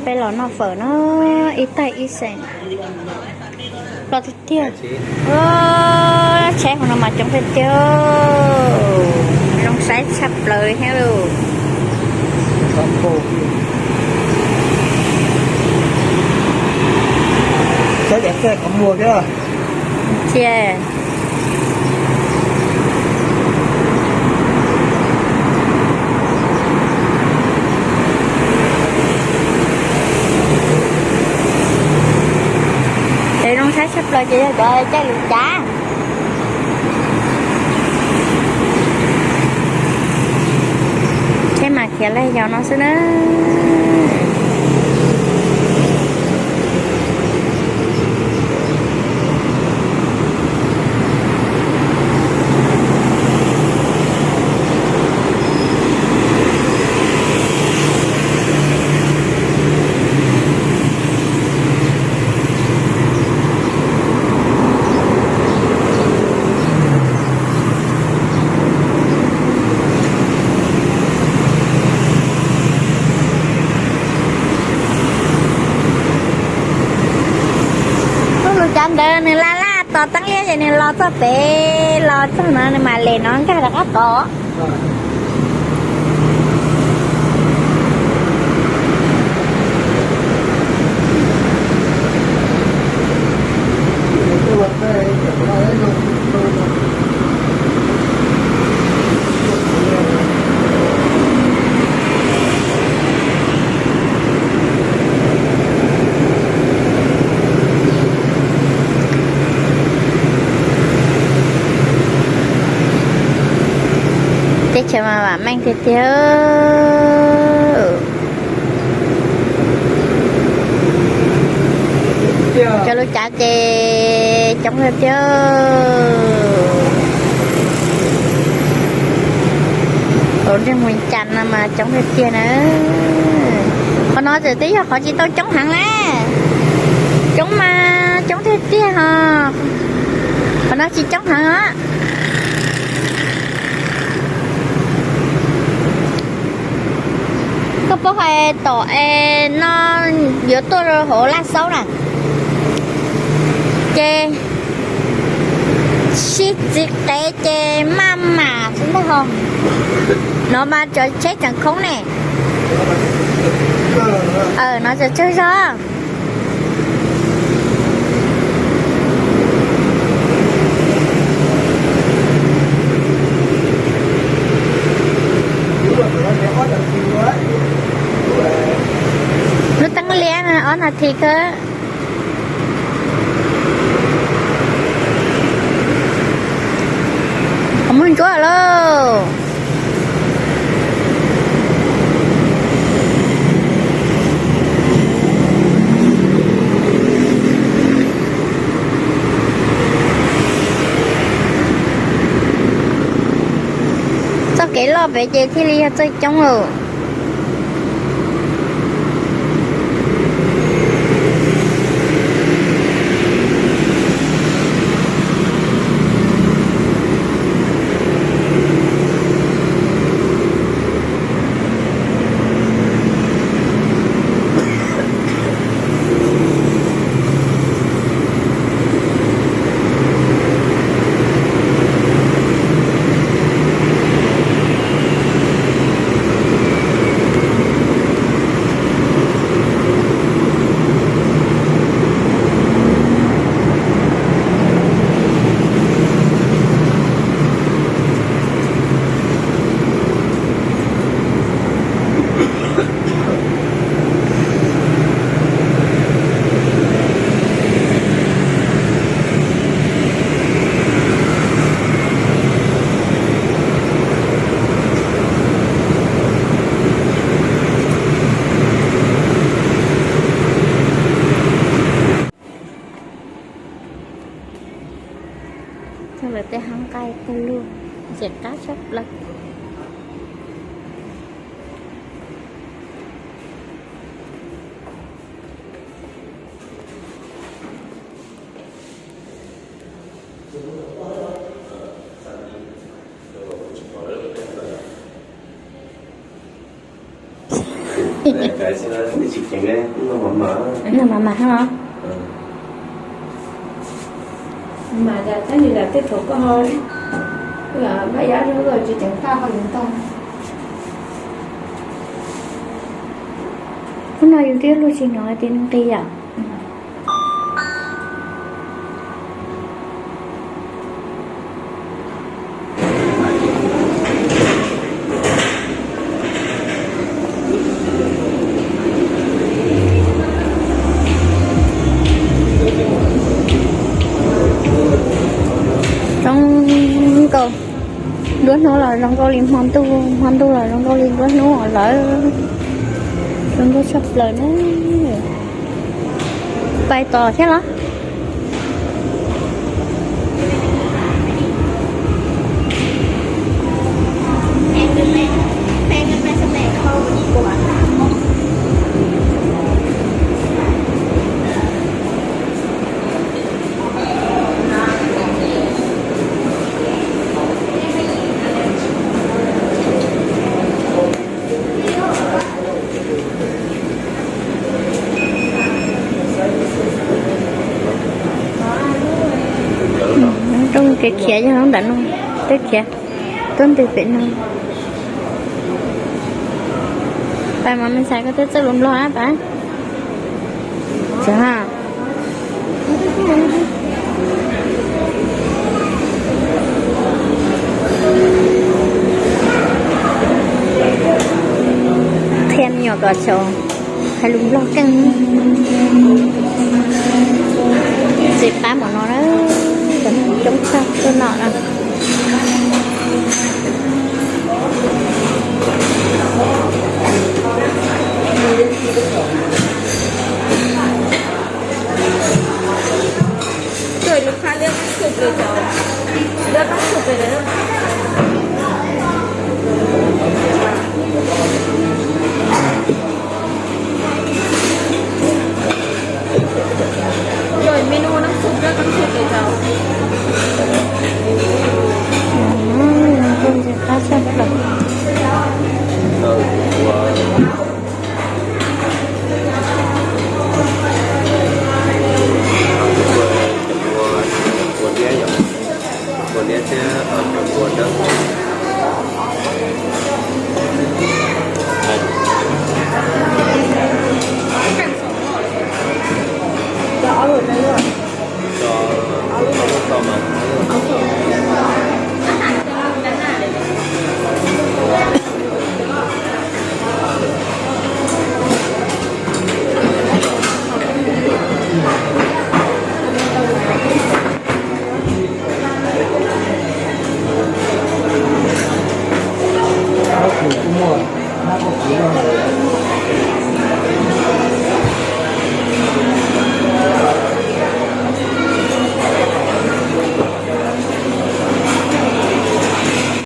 ໄປຫຼໍ່ນອກເຝີເນາະ ອີ່ໃຕ້ອີ່ແສງ ຫຼໍ່ເທດຽວ. ໂອ້ ແຊະຂອງນ້ຳມັນຈົງເທດຽວ ລອງໃຊ້ແຊບເລີຍແຮງໂລດ. ໃຊ້ແບບແຊບຂອງໝວກເດີ. ເຈ ເດີ ນ້ອງຊາຍສັບເລີຍ ຈະໄດ້ແຈກລູກຈ້າງ. ໃຊ້ໝາກຂຽນໄລ່ຍາວເນາະ ຊະເນີ. ລູກຈ້າງເດີ ໜຶ່ງລ້ານ ຕໍ່ຕັ້ງລຽນຢູ່ນີ້ ລໍຕໍ່ເປ ລໍຕໍ່ເນາະ ມາເລນເນາະ ກະລະກະຕໍ່. Tết Chào Mừng Bạn Mang Thịt Thiêu. Cho lũ chó chê chống Thịt Thiêu. Ổn trên Nguyễn Chanh mà chống Thịt Thiêu nữa. Con nói rồi tí, họ chỉ tao chống thẳng lẽ. Chống mà chống Thịt Thiêu hả? Con nói chỉ chống thẳng á. ກໍບໍ່ຄ່ອຍຕໍ່ແອເນາະ ຢູ່ໂຕໂຮລາເຊົານະ ເຈ ຊິຈິເຕເຈມາມາ ຊຸມໄດ້ຮອງ ເນາະ ມາຈອຍເຊກຈັງຄົງແນ່ ເອີ ເນາະ ຈະເຈີຊອ Nó tăng lên, ăn thịt á. Không muốn chúa lắm. ເຈົ້າເກລອບໄປເຈທີ່ລີເຈົ້າຈ້ອງໂລ. ເຈົ້າເລີຍແຕ່ຮ່າງກາຍກະລຸ ເສຍກາຊັບລັກ. ແມ່ນໃກ້ຊິ Ơ, đi chụp chèn đấy, nó mỏng mỏng. Nó mỏng mỏng hả? Ờ. Mà giờ tới giờ là tiếp tục có thôi. Là mấy giờ nữa rồi chị chẳng tao không tao. Hôm nay YouTube luôn xin nói tin kia. Trong cầu đuôi nó là trong cầu Lim Hòn Tu, Hòn Tu là trong cầu Lim đuôi nó ở lỡ. Trong cầu sắp lỡ nữa. ໄປຕໍ່ແທ້ລະ. ອືມ ຕ້ອງເຄຍໆ ຢູ່ທາງດ້ານໂນ້ນ ເຄຍໆ ຕົ້ນຕີເປັນໜຶ່ງ ໄປມາແມ່ນໃສກໍເຈົ້າລົມຮ້ອນໄປ ຈ້າ ແທນຫຍອກກະຊອງ ໃຫ້ລຸງລອກກັນ ເຈັບປາໝໍນອນເອີຍ ຈົງຊາກຕົວເນາະນະ. Rồi, ລູກຄ້າເລືອກນ້ຳຊຸບເລີຍເຈົ້າ ເລືອກນ້ຳຊຸບໄປເດີ. ໂດຍເມນູນ້ຳຊຸບ ເລືອກນ້ຳຊຸບເລີຍເຈົ້າ. ອືມ ເພິ່ນຈະປາແຊບເນາະ.